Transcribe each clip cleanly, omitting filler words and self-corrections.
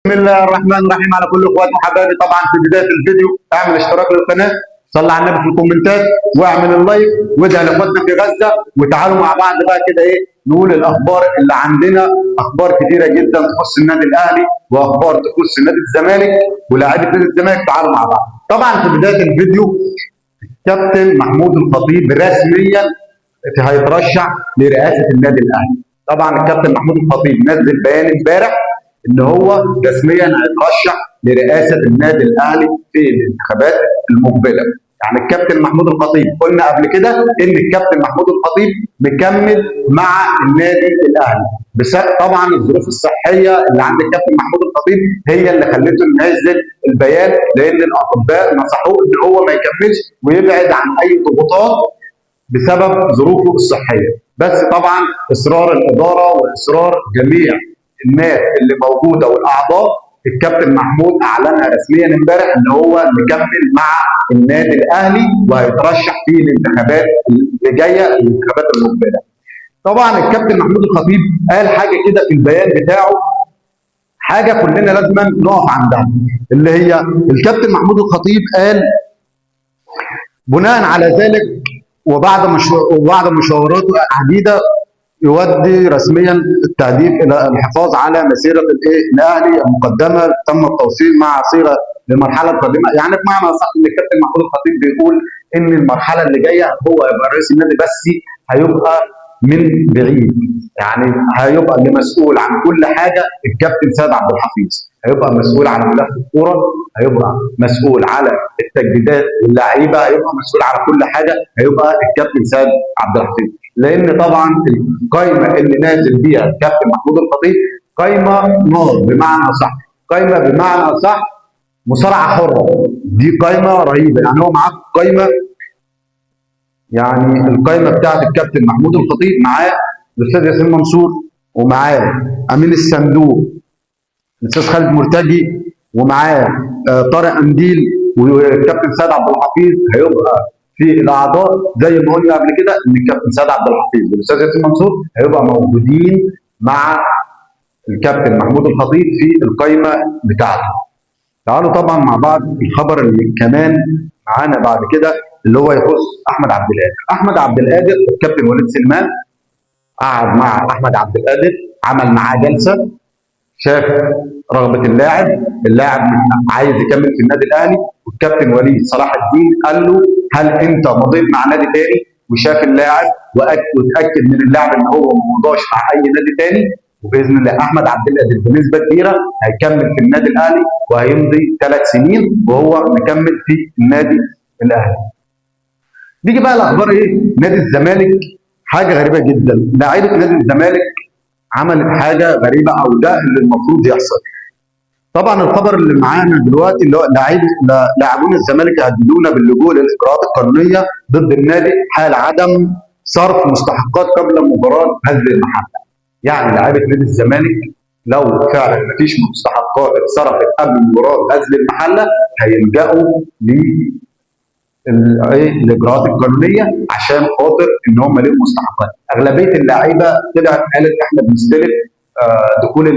بسم الله الرحمن الرحيم على كل اخواتي وحبايبي. طبعا في بداية الفيديو اعمل اشتراك للقناة، صلي على النبي في الكومنتات، واعمل ال like، وادعي لاخواتنا في غزة. وتعالوا مع بعض بقى كده ايه نقول الاخبار اللي عندنا. اخبار كتيرة جدا تخص النادي الاهلي، واخبار تخص نادي الزمالك ولاعيبه نادي الزمالك. تعالوا مع بعض. طبعا في بداية الفيديو كابتن محمود الخطيب رسميا هيترشح لرئاسة النادي الاهلي. طبعا الكابتن محمود الخطيب نزل بيان امبارح ان هو رسميا هيترشح لرئاسة النادي الاهلي في الانتخابات المقبلة. يعني الكابتن محمود الخطيب قلنا قبل كده ان الكابتن محمود الخطيب مكمل مع النادي الاهلي، بسبب طبعا الظروف الصحية اللي عند الكابتن محمود الخطيب هي اللي خلته ينزل البيان، لان الاطباء نصحوه ان هو ما يكملش ويبعد عن اي ضغوطات بسبب ظروفه الصحية. بس طبعا اصرار الادارة واصرار جميع الناس اللي موجودة والاعضاء، الكابتن محمود اعلنها رسميا امبارح ان هو مكمل مع النادي الاهلي وهيترشح في الانتخابات اللي جاية، الانتخابات المقبلة. طبعا الكابتن محمود الخطيب قال حاجة كده في البيان بتاعه، حاجة كلنا لازم نقف عندها، اللي هي الكابتن محمود الخطيب قال بناء على ذلك وبعد مشاورات عديدة يودي رسميا التهديف الى الحفاظ على مسيره الايه الاهلي المقدمة، تم التوصيل مع صيغة للمرحلة القادمة. يعني بمعنى صح ان الكابتن محمود الخطيب بيقول ان المرحلة اللي جاية هو هيبقى رئيس النادي، بس هيبقى من بعيد، يعني هيبقى اللي مسؤول عن كل حاجة الكابتن سيد عبد الحفيظ، هيبقى مسؤول على ملف الكورة، هيبقى مسؤول على التجديدات واللعيبة، هيبقى مسؤول على كل حاجة، هيبقى الكابتن سيد عبد الحفيظ. لان طبعا القايمة اللي نازل بيها الكابتن محمود الخطيب قايمة نار، بمعنى صح، قايمة بمعنى صح مصارعه حره، دي قايمة رهيبة. يعني هو معاه قايمة، يعني القايمة بتاعت الكابتن محمود الخطيب معاه الاستاذ ياسين منصور، ومعاه امين الصندوق الاستاذ خالد مرتجي، ومعاه طارق قنديل، والكابتن سيد عبد الحفيظ. هيبقى في الاعضاء زي ما قلنا قبل كده ان الكابتن سيد عبد الحفيظ والاستاذ ياسين منصور هيبقى موجودين مع الكابتن محمود الخطيب في القايمة بتاعته. تعالوا طبعا مع بعض الخبر اللي كمان معانا بعد كده اللي هو يخص احمد عبد القادر. احمد عبد القادر الكابتن وليد سليمان قعد مع احمد عبد القادر، عمل معاه جلسه، شاف رغبة اللاعب، اللاعب عايز يكمل في النادي الاهلي، والكابتن وليد صلاح الدين قال له هل انت مضيت مع نادي تاني؟ وشاف اللاعب واتاكد من اللاعب ان هو ما مضاش مع اي نادي تاني، وباذن الله احمد عبد القادر بنسبة كبيرة هيكمل في النادي الاهلي وهيمضي 3 سنين وهو مكمل في النادي الاهلي. نيجي بقى لاخبار ايه؟ نادي الزمالك. حاجة غريبة جدا، لاعيبه نادي الزمالك عملت حاجة غريبة، او ده اللي المفروض يحصل. طبعا الخبر اللي معانا دلوقتي اللي هو لاعبون الزمالك يهددون باللجوء للاجراءات القانونية ضد النادي حال عدم صرف مستحقات قبل مباراة غزل المحلة. يعني لاعيبه نادي الزمالك لو فعلا مفيش مستحقات اتصرفت قبل مباراة غزل المحلة هيلجأوا الاجراءات القانونية عشان خاطر ان هم ليهم مستحقات. اغلبية اللعيبة طلعت قالت احنا بنستلف دخول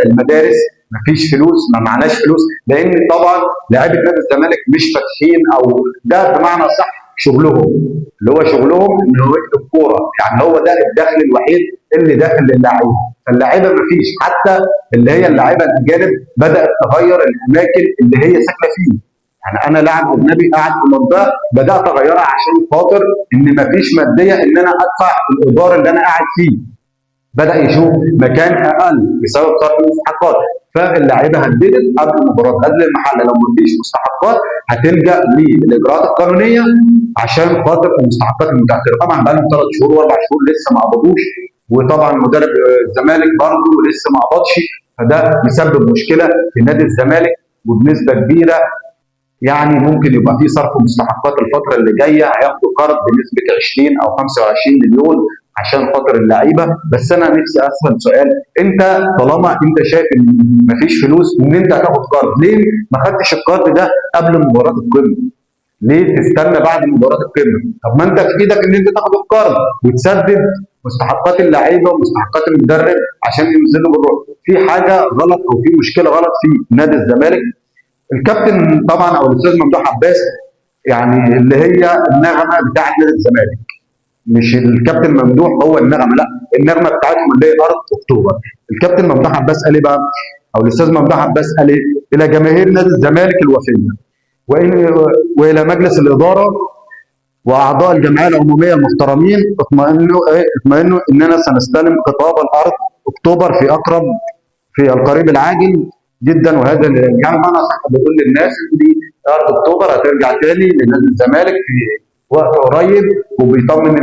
المدارس، مفيش فلوس، ما معناش فلوس، لان طبعا لعيبة نادي الزمالك مش فاتحين، او ده بمعنى صح شغلهم، اللي هو شغلهم ان هو الكورة، يعني هو ده الدخل الوحيد اللي داخل للعيبة. فاللعيبه مفيش، حتى اللي هي اللعيبة الاجانب بدات تغير الاماكن اللي هي ساكنة فيه. يعني انا لاعب اجنبي قاعد في منطقة بدات اغيرها عشان خاطر ان مفيش مادية ان انا ادفع الايجار اللي انا قاعد فيه. بدا يشوف مكان اقل بسبب صرف المستحقات. فاللعيبه هددت قبل مباراة غزل المحلة لو مفيش مستحقات هتلجا للاجراءات القانونية عشان خاطر المستحقات المتاخرة. طبعا بقى لهم 3 شهور واربع شهور لسه ما قبضوش، وطبعا مدرب الزمالك برضه لسه ما قبضش، فده مسبب مشكلة في نادي الزمالك، وبنسبة كبيرة يعني ممكن يبقى في صرف مستحقات الفترة اللي جاية، هياخدوا قرض بنسبة 20 او 25 مليون عشان خاطر اللعيبة. بس انا نفسي اسال سؤال، انت طالما انت شايف ان مفيش فلوس ان انت هتاخد قرض، ليه ما خدتش القرض ده قبل مباراة القمه؟ ليه تستنى بعد مباراة القمه؟ طب ما انت في ايدك ان انت تاخد القرض وتسدد مستحقات اللعيبة ومستحقات المدرب عشان ينزلوا بالروح. في حاجة غلط او في مشكلة غلط في نادي الزمالك. الكابتن طبعا او الاستاذ ممدوح عباس يعني اللي هي النغمة بتاعت نادي الزمالك، مش الكابتن ممدوح هو النغمة، لا النغمة بتاعتهم اللي هي ارض اكتوبر. الكابتن ممدوح عباس قال ايه بقى؟ او الاستاذ ممدوح عباس قال ايه؟ الى جماهير نادي الزمالك الوفيه والى مجلس الادارة واعضاء الجمعية العمومية المحترمين، اطمئنوا اننا سنستلم خطاب الارض اكتوبر في القريب العاجل جدا. وهذا يعني انا صح بقول للناس ان ارض اكتوبر هترجع تاني لنادي الزمالك في وقت قريب، وبيطمن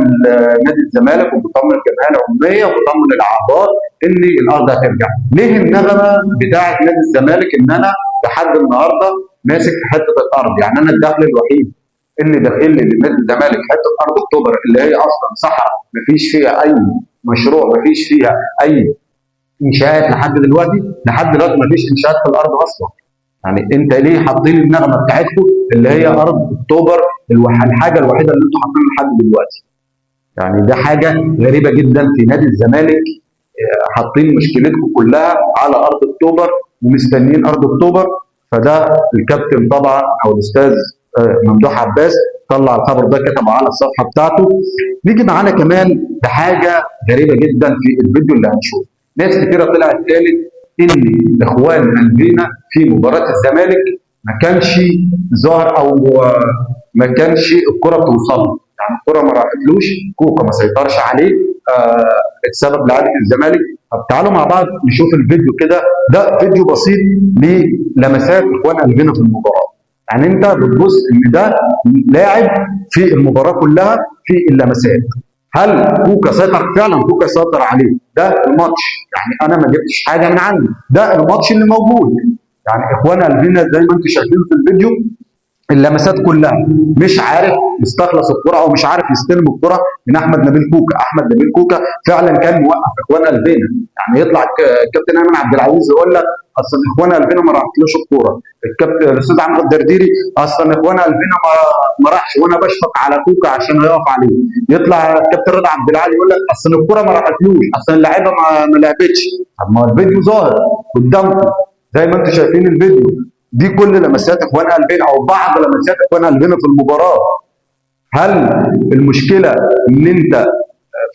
نادي الزمالك وبيطمن الجمعية العمومية وبيطمن الاعضاء ان الارض هترجع. ليه النغمة بتاعه نادي الزمالك ان انا لحد النهارده ماسك في حتة الارض؟ يعني انا الدخل الوحيد اللي داخل لي لنادي الزمالك حتة ارض اكتوبر اللي هي اصلا صحراء مفيش فيها اي مشروع، مفيش فيها اي انشاءات لحد دلوقتي، لحد دلوقتي مفيش انشاءات في الارض اصلا. يعني انت ليه حاطين النغمة بتاعتكم اللي هي ارض اكتوبر الحاجة الوحيدة اللي انتوا حاطينها لحد دلوقتي؟ يعني ده حاجة غريبة جدا في نادي الزمالك، حاطين مشكلتكم كلها على ارض اكتوبر ومستنيين ارض اكتوبر. فده الكابتن طبعا او الاستاذ ممدوح عباس طلع الخبر ده كتبه على الصفحة بتاعته. نيجي معانا كمان بحاجة غريبة جدا في الفيديو اللي هنشوفه. ناس كتيرة طلعت قالت ان اخوان الفينا في مباراة الزمالك ما كانش ظاهر او ما كانش الكره بتوصل له، يعني الكره ما راحتلوش، كوكا ما سيطرش عليه، اتسبب لعيبة الزمالك. طب تعالوا مع بعض نشوف الفيديو كده، ده فيديو بسيط للمسات اخوان الفينا في المباراة. يعني انت بتبص ان ده لاعب في المباراة كلها في اللمسات. هل كوكا سيطر؟ فعلا كوكا سيطر عليه، ده الماتش، يعني انا ما جبتش حاجة من عندي، ده الماتش اللي موجود. يعني اخوان الفينا زي ما انتم شايفين في الفيديو اللمسات كلها مش عارف يستخلص الكره او مش عارف يستلم الكره من احمد نبيل كوكا. احمد نبيل كوكا فعلا كان موقف اخوان الفينا، يعني يطلع الكابتن ايمن عبد العزيز يقول لك اصل اخوان الفينا ما راحتلوش الكورة، الكابتن الاستاذ عمرو الدرديري اصل اخوان الفينا ما راحش وانا بشفق على كوكا عشان يقف عليه، يطلع الكابتن رضا عبد العال يقول لك اصل الكورة ما راحتلوش، اصل اللعيبة ما لعبتش. طب ما هو الفيديو ظاهر قدامكم زي ما انتم شايفين الفيديو، دي كل لمسات اخوان الفينا او بعض لمسات اخوان الفينا في المباراة. هل المشكلة ان انت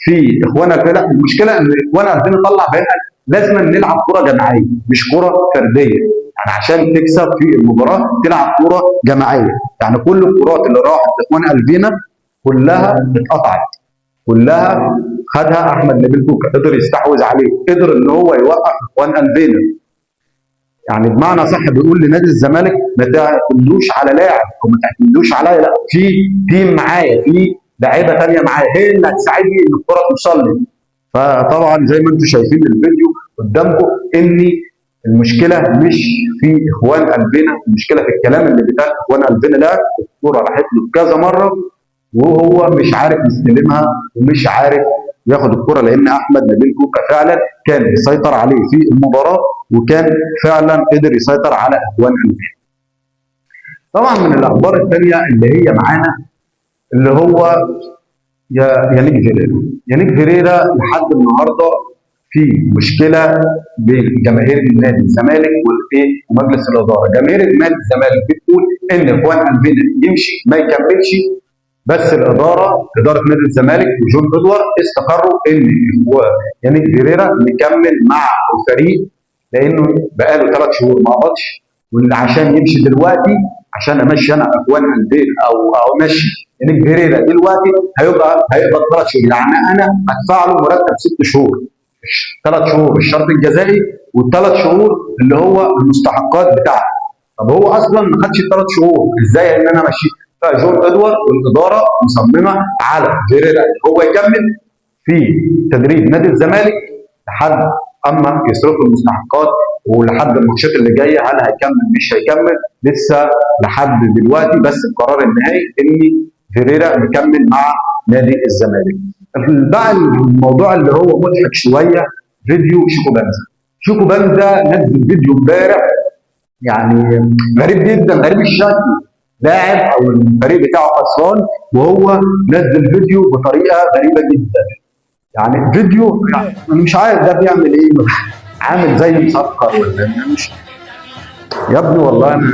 في اخوان الفينا؟ لا، المشكلة ان اخوان الفينا طلع بيان لازم نلعب كره جماعية مش كره فردية، يعني عشان تكسب في المباراة تلعب كره جماعية. يعني كل الكرات اللي راحت لاخوان الفينا كلها اتقطعت، كلها خدها احمد نبيل كوكا، قدر يستحوذ عليه، قدر ان هو يوقف اخوان الفينا. يعني بمعنى صح بيقول لنادي الزمالك ما تعتمدوش على لاعب او ما تعتمدوش عليا، لا في team معايا، في لعيبة ثانية معايا هي اللي هتساعدني ان الكره توصل لي. فطبعا زي ما انتم شايفين الفيديو قدامكم ان المشكلة مش في اخوان الفينا، المشكلة في الكلام اللي بتاع اخوان الفينا. لا الكره راحت له كذا مرة وهو مش عارف يستلمها ومش عارف ياخد الكره، لان احمد نبيل كوكا فعلا كان يسيطر عليه في المباراة وكان فعلا قدر يسيطر على اخوان الفينا. طبعا من الاخبار الثانية اللي هي معانا اللي هو يانيك فيريرا. يانيك فيريرا لحد النهارده في مشكلة بين جماهير النادي الزمالك والايه ومجلس الادارة. جماهير النادي الزمالك بتقول ان اخوان الفينا يمشي ما يكملش، بس الادارة، ادارة نادي الزمالك وجون ادوار استقروا ان هو يانيك فيريرا مكمل مع الفريق لانه بقاله 3 شهور ما قبضش، وان عشان يمشي دلوقتي، عشان امشي انا اخوان الفينا او امشي يانيك فيريرا دلوقتي هيقبض 3 شهور، يعني انا هدفع له مرتب 6 شهور، 3 شهور الشرط الجزائي والثلاث شهور اللي هو المستحقات بتاعته. طب هو اصلا ما خدش 3 شهور، ازاي ان انا امشيه؟ فجون ادوار والادارة مصممه على فيريرا هو يكمل في تدريب نادي الزمالك لحد اما يصرفوا المستحقات ولحد الماتشات اللي جاية، هل هيكمل مش هيكمل لسه لحد دلوقتي، بس القرار النهائي ان فيريرا مكمل مع نادي الزمالك. بقى الموضوع اللي هو مضحك شوية، فيديو شيكو بنزا. شيكو بنزا نزل فيديو امبارح يعني غريب جدا، غريب الشكل، لاعب او الفريق بتاعه خسران وهو نزل فيديو بطريقة غريبة جدا. يعني فيديو يعني انا مش عارف ده بيعمل ايه. عامل زي مسكر ولا مش يا ابني والله انا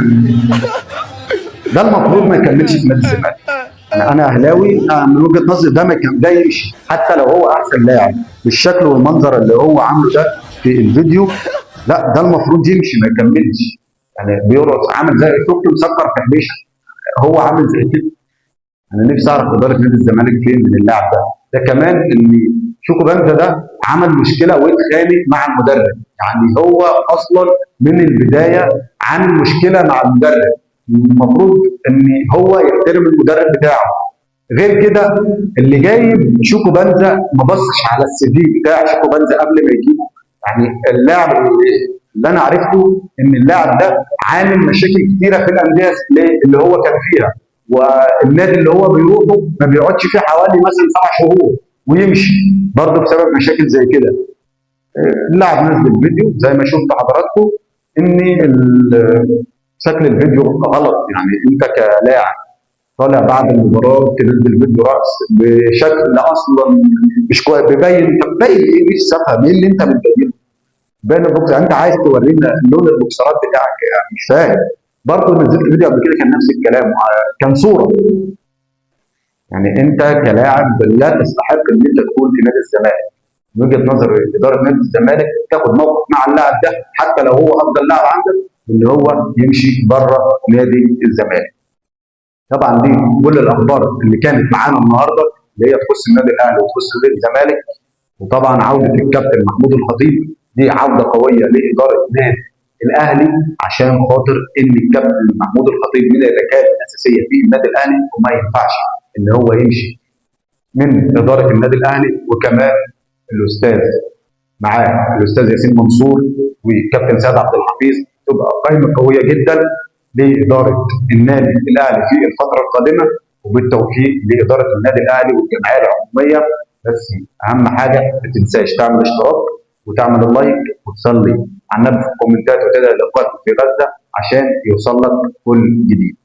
ده المفروض ما يكملش في نادي الزمالك. انا اهلاوي، من وجهه نظري ده ما كان ده يمشي حتى لو هو احسن لاعب بالشكل والمنظر اللي هو عامله ده في الفيديو. لا ده المفروض يمشي ما يكملش. يعني بيرقص عامل زي شفت مسكر في حبيشه، هو عامل زي كده. انا نفسي اعرف ادارة نادي الزمالك فين من اللاعب ده. ده كمان ان شوكو بانزا ده عمل مشكلة واتخانق مع المدرب، يعني هو اصلا من البداية عامل مشكلة مع المدرب. المفروض ان هو يحترم المدرب بتاعه. غير كده اللي جايب شوكو بانزا ما بصش على ال CV بتاع شوكو بانزا قبل ما يجيبه. يعني اللاعب اللي انا عرفته ان اللاعب ده عامل مشاكل كتيرة في الاندية اللي هو كان فيها، والنادي اللي هو بيروحه ما بيقعدش فيه حوالي مثلا 7 شهور ويمشي برضه بسبب مشاكل زي كده. اللاعب نزل الفيديو زي ما شفت حضراتكم ان شكل الفيديو غلط. يعني انت كلاعب طالع بعد المباراة تنزل فيديو رقص بشكل اصلا مش كويس، بيبين انت بتبين ايه؟ مش افهم ايه اللي انت بتبينه؟ بين البوكس، انت عايز تورينا لون البوكسرات بتاعك يعني مش فاهم. برضه نزلت فيديو قبل كده كان نفس الكلام، كان صوره. يعني انت كلاعب لا تستحق ان انت تكون في نادي الزمالك. من وجهه نظر ادارة نادي الزمالك تاخد موقف مع اللاعب ده حتى لو هو افضل لاعب عندك، ان هو يمشي بره نادي الزمالك. طبعا دي كل الاخبار اللي كانت معانا النهارده اللي هي تخص النادي الاهلي وتخص نادي الزمالك. وطبعا عوده الكابتن محمود الخطيب دي عوده قوية لادارة نادي الاهلي، عشان خاطر ان الكابتن محمود الخطيب من الركائز الاساسية في النادي الاهلي، وما ينفعش ان هو يمشي من ادارة النادي الاهلي. وكمان الاستاذ معاه الاستاذ ياسين منصور والكابتن سيد عبد الحفيظ، تبقى قائمة قوية جدا لادارة النادي الاهلي في الفترة القادمة. وبالتوفيق لادارة النادي الاهلي والجمعية العمومية. بس اهم حاجة ما تنساش تعمل اشتراك وتعمل ال like وتصلي على النبي في الكومنتات وتدعي لاخواتك في غزة عشان يوصل لك كل جديد.